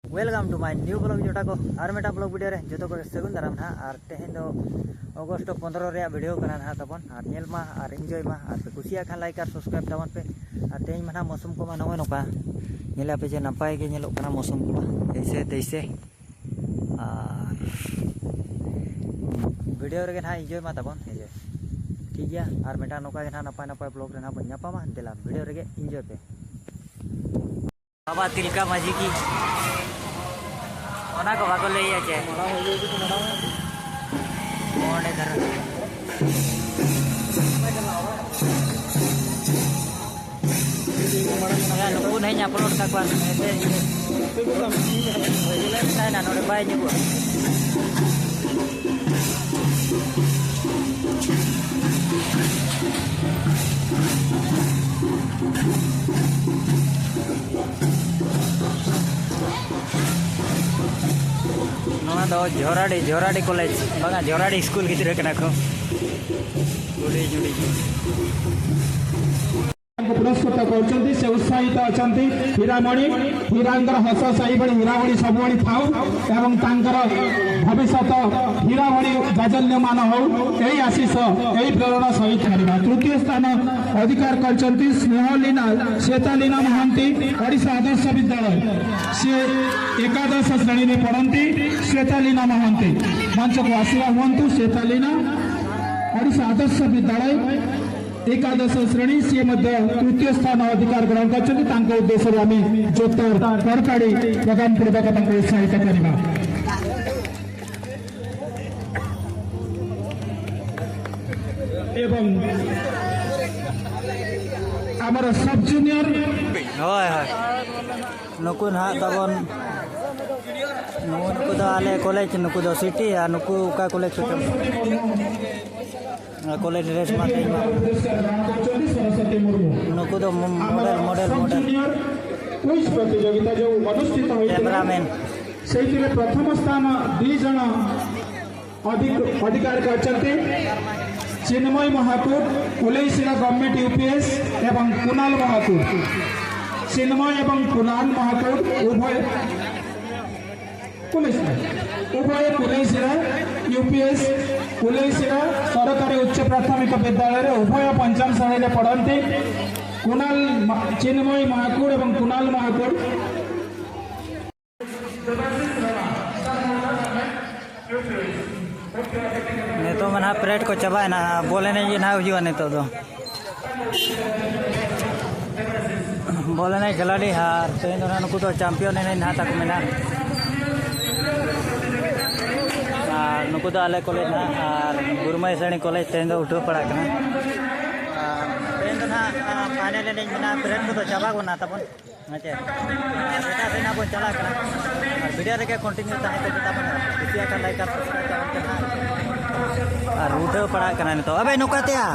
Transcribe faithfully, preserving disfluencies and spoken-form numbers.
Welcome to my new vlog ᱡᱚᱴᱟ ᱠᱚ, ᱟᱨ ᱢᱤᱫᱴᱟᱝ vlog video ᱨᱮ ᱡᱚᱛᱚ ᱠᱚ ᱥᱟᱹᱜᱩᱱ ᱫᱟᱨᱟᱢ ᱱᱟᱦᱟᱜ᱾ ᱟᱨ ᱛᱮᱦᱮᱧ ᱫᱚ August ᱯᱚᱱᱫᱽᱨᱚ ᱨᱮᱭᱟᱜ video ᱠᱟᱱᱟ ᱱᱟᱦᱟᱜ ᱛᱟᱵᱚᱱ᱾ ᱟᱨ ᱧᱮᱞ ᱢᱟ ᱟᱨ enjoy ᱢᱟ, ᱟᱨ ᱯᱮ ᱠᱩᱥᱤᱭᱟᱜ ᱠᱷᱟᱱ like ᱟᱨ subscribe ᱛᱟᱵᱚᱱ ᱯᱮ᱾ ᱟᱨ ᱛᱮᱦᱮᱧ ᱢᱟ ᱱᱟᱦᱟᱜ ᱢᱳᱥᱩᱢ ᱠᱚᱢᱟ ᱱᱚᱜᱼᱚᱭ ᱱᱚᱝᱠᱟ, ᱧᱮᱞᱮᱫ ᱯᱮ ᱡᱮ ᱱᱟᱯᱟᱭ ᱜᱮ ᱧᱮᱞᱚᱜ ᱠᱟᱱᱟ ᱢᱳᱥᱩᱢ ᱠᱚᱢᱟ, ᱮᱭᱥᱮ ᱛᱮᱭᱥᱮ᱾ ᱟᱨ video ᱨᱮᱜᱮ ᱱᱟᱦᱟᱜ enjoy ᱢᱟ ᱛᱟᱵᱚᱱ, ᱦᱮᱸ ᱥᱮ? ᱴᱷᱤᱠ ᱜᱮᱭᱟ, ᱟᱨ ᱢᱤᱫᱴᱟᱝ ᱱᱚᱝᱠᱟ ᱜᱮ ᱱᱟᱦᱟᱜ ᱱᱟᱯᱟᱭ ᱱᱟᱯᱟᱭ vlog ᱨᱮ ᱱᱟᱦᱟᱜ ᱵᱚᱱ ᱧᱟᱯᱟᱢᱟ᱾ ᱫᱮᱞᱟ video ᱨᱮᱜᱮ enjoy ᱯᱮ᱾ ᱵᱟᱵᱟ ᱛᱤᱞᱠᱟ ᱢᱟᱹᱡᱷᱤ ᱠᱤ ᱚᱱᱟ ᱠᱚ ᱵᱟᱠᱚ ᱞᱟᱹᱭᱟ ᱪᱮ? ᱚᱸᱰᱮ ᱫᱷᱟᱨᱟ᱾ ᱱᱩᱠᱩ ᱱᱟᱦᱟᱜ ᱤᱧ upload ᱠᱟᱠᱚᱣᱟ᱾ ᱛᱟᱦᱮᱱᱟ ᱱᱚᱰᱮ ᱵᱟᱭ ᱧᱮᱞᱚᱜᱼᱟ᱾ ᱱᱚᱣᱟ ᱫᱚ ᱡᱷᱚᱨᱟᱰᱤ, ᱡᱷᱚᱨᱟᱰᱤ ᱠᱚᱞᱮᱡᱽ ᱵᱟᱝᱟ, ᱡᱷᱚᱨᱟᱰᱤ ᱥᱠᱩᱞ ᱜᱤᱫᱽᱨᱟᱹ ᱠᱟᱱᱟ ᱠᱚ᱾ ᱦᱩᱰᱤᱧ ᱦᱩᱰᱤᱧ᱾ ତାଙ୍କୁ ପୁରସ୍କୃତ କରୁଛନ୍ତି, ସେ ଉତ୍ସାହିତ ଅଛନ୍ତି। ହୀରାମଣି, ହୀରାଙ୍କର ହସ ସେଇଭଳି ହୀରା ଭଳି ସବୁଭଳି ଥାଉ ଏବଂ ତାଙ୍କର ଭବିଷ୍ୟତ ହୀରା ଭଳି ଜାଜଲ୍ୟମାନ ହଉ, ଏହି ଆଶିଷ, ଏହି ପ୍ରେରଣା ସହିତ କରିବା। ତୃତୀୟ ସ୍ଥାନ ଅଧିକାର କରିଛନ୍ତି ସ୍ନେହଲୀନା, ଶ୍ୱେତାଲୀନା ମହାନ୍ତି, ଓଡ଼ିଶା ଆଦର୍ଶ ବିଦ୍ୟାଳୟ। ସିଏ ଏକାଦଶ ଶ୍ରେଣୀରେ ପଢ଼ନ୍ତି। ଶ୍ୱେତାଲୀନା ମହାନ୍ତି ମଞ୍ଚକୁ ଆସିବା ହୁଅନ୍ତୁ। ଶ୍ୱେତାଲୀନା, ଓଡ଼ିଶା ଆଦର୍ଶ ବିଦ୍ୟାଳୟ, ଏକାଦଶ ଶ୍ରେଣୀ, ସିଏ ମଧ୍ୟ ତୃତୀୟ ସ୍ଥାନ ଅଧିକାର ଗ୍ରହଣ କରିଛନ୍ତି। ତାଙ୍କ ଉଦ୍ଦେଶ୍ୟରେ ଆମେ ଜୋତା କଡ଼କାଡ଼ି ପ୍ରଦାନ ପୂର୍ବକ ତାଙ୍କୁ ଉତ୍ସାହିତ କରିବା। ଏବଂ ଆମର ସବ୍ ଜୁନିୟର। ᱦᱳᱭ, ᱦᱳᱭ᱾ ᱱᱩᱠᱩ ᱱᱟᱦᱟᱜ ᱛᱟᱵᱚᱱ, ᱱᱩᱠᱩ ᱫᱚ ᱟᱞᱮ ᱠᱚᱞᱮᱡᱽ, ᱱᱩᱠᱩ ᱫᱚ ᱥᱤᱴᱤ, ᱟᱨ ᱱᱩᱠᱩ ᱚᱠᱟ ᱠᱚᱞᱮᱡᱽ ᱠᱚ ᱪᱚᱝ? ᱠᱚᱞᱮᱡᱽ ᱰᱨᱮᱥ ᱢᱟ ᱛᱮᱦᱮᱧ ᱢᱟ᱾ ᱱᱩᱠᱩ ᱫᱚ ᱢᱚ-, ᱢᱚᱰᱮᱞ, ᱢᱚᱰᱮᱞ, ᱢᱚᱰᱮᱞ᱾ କୁଇଜ୍ ପ୍ରତିଯୋଗିତା ଯେଉଁ ଅନୁଷ୍ଠିତ ହୋଇଥିଲା, କ୍ୟାମେରାମ୍ୟାନ। ସେଇଥିରେ ପ୍ରଥମ ସ୍ଥାନ ଦୁଇ ଜଣ ଅଧିକ, ଅଧିକାର କରିଛନ୍ତି। ଚିନ୍ମୟ ମହାକୁଟ, ଉଲେଇସିରା ଗଭର୍ଣ୍ଣମେଣ୍ଟ ୟୁ ପି ଏସ୍ ଏବଂ କୁନାଲ ମହାକୁଟ। ଚିନ୍ମୟ ଏବଂ କୁନାଲ ମହାକୁଟ ଉଭୟ କୁଲେଇସିଡ଼ା, ଉଭୟ କୁଲେଇସିଡ଼ା ୟୁ ପି ଏସ୍, କୁଲେଇସିଡ଼ା ସରକାରୀ ଉଚ୍ଚ ପ୍ରାଥମିକ ବିଦ୍ୟାଳୟରେ ଉଭୟ ପଞ୍ଚମ ଶ୍ରେଣୀରେ ପଢ଼ନ୍ତି। କୁନାଲ ମା-, ଚିନ୍ମୟ ମହାକୁଡ଼ ଏବଂ କୁନାଲ ମହାକୁଡ଼। ᱱᱤᱛᱚᱜ ᱢᱟ ᱱᱟᱦᱟᱜ ᱯᱮᱨᱮᱰ ᱠᱚ ᱪᱟᱵᱟᱭᱮᱱᱟ, ᱵᱚᱞ ᱮᱱᱮᱡ ᱜᱮ ᱱᱟᱦᱟᱜ ᱦᱩᱭᱩᱜᱼᱟ ᱱᱤᱛᱚᱜ ᱫᱚ᱾ ᱵᱚᱞ ᱮᱱᱮᱡ ᱠᱷᱤᱞᱟᱲᱤ ᱟᱨ ᱛᱮᱦᱮᱧ ᱫᱚ ᱱᱟᱦᱟᱜ ᱱᱩᱠᱩ ᱫᱚ ᱪᱟᱢᱯᱤᱭᱚᱱ ᱮᱱᱮᱡ ᱱᱟᱦᱟᱜ ᱛᱟᱠᱚ ᱢᱮᱱᱟᱜᱼᱟ᱾ ᱟᱨ ᱱᱩᱠᱩ ᱫᱚ ᱟᱞᱮ ᱠᱚᱞᱮᱡᱽ ᱱᱟᱦᱟᱜ, ᱟᱨ ᱜᱩᱨᱩᱢᱟᱹᱭ ᱥᱟᱹᱲᱤ ᱠᱚᱞᱮᱡᱽ ᱛᱮᱦᱮᱧ ᱫᱚ ᱩᱴᱷᱟᱹᱣ ᱯᱟᱲᱟᱜ ᱠᱟᱱᱟ᱾ ᱟᱨ ᱛᱮᱦᱮᱧ ᱫᱚ ᱱᱟᱦᱟᱜ ᱯᱷᱟᱭᱱᱮᱞ ᱮᱱᱮᱡ ᱢᱮᱱᱟᱜᱼᱟ, ᱯᱮᱨᱮᱰ ᱠᱚᱫᱚ ᱪᱟᱵᱟ ᱜᱚᱫ ᱱᱟ ᱛᱟᱵᱚᱱ᱾ ᱦᱮᱸ ᱪᱮ? ᱟᱨ ᱮᱴᱟᱜ ᱥᱮᱫ ᱱᱟᱜ ᱵᱚᱱ ᱪᱟᱞᱟᱜ ᱠᱟᱱᱟ᱾ ᱟᱨ ᱵᱷᱤᱰᱤᱭᱳ ᱨᱮᱜᱮ ᱠᱚᱱᱴᱤᱱᱤᱭᱩ ᱛᱟᱦᱮᱸ ᱠᱚᱜ ᱛᱟᱵᱚᱱᱟ᱾ ᱠᱩᱥᱤᱭᱟᱜ ᱠᱷᱟᱱ ᱞᱟᱭᱤᱠ ᱟᱨ ᱥᱟᱵᱥᱠᱨᱟᱭᱤᱵ ᱛᱟᱵᱚᱱ ᱯᱮ ᱱᱟᱜ᱾ ᱟᱨ ᱩᱰᱷᱟᱹᱣ ᱯᱟᱲᱟᱜ ᱠᱟᱱᱟ ᱱᱤᱛᱚᱜ᱾ ᱟᱵᱮ ᱱᱚᱝᱠᱟ ᱛᱮᱭᱟ᱾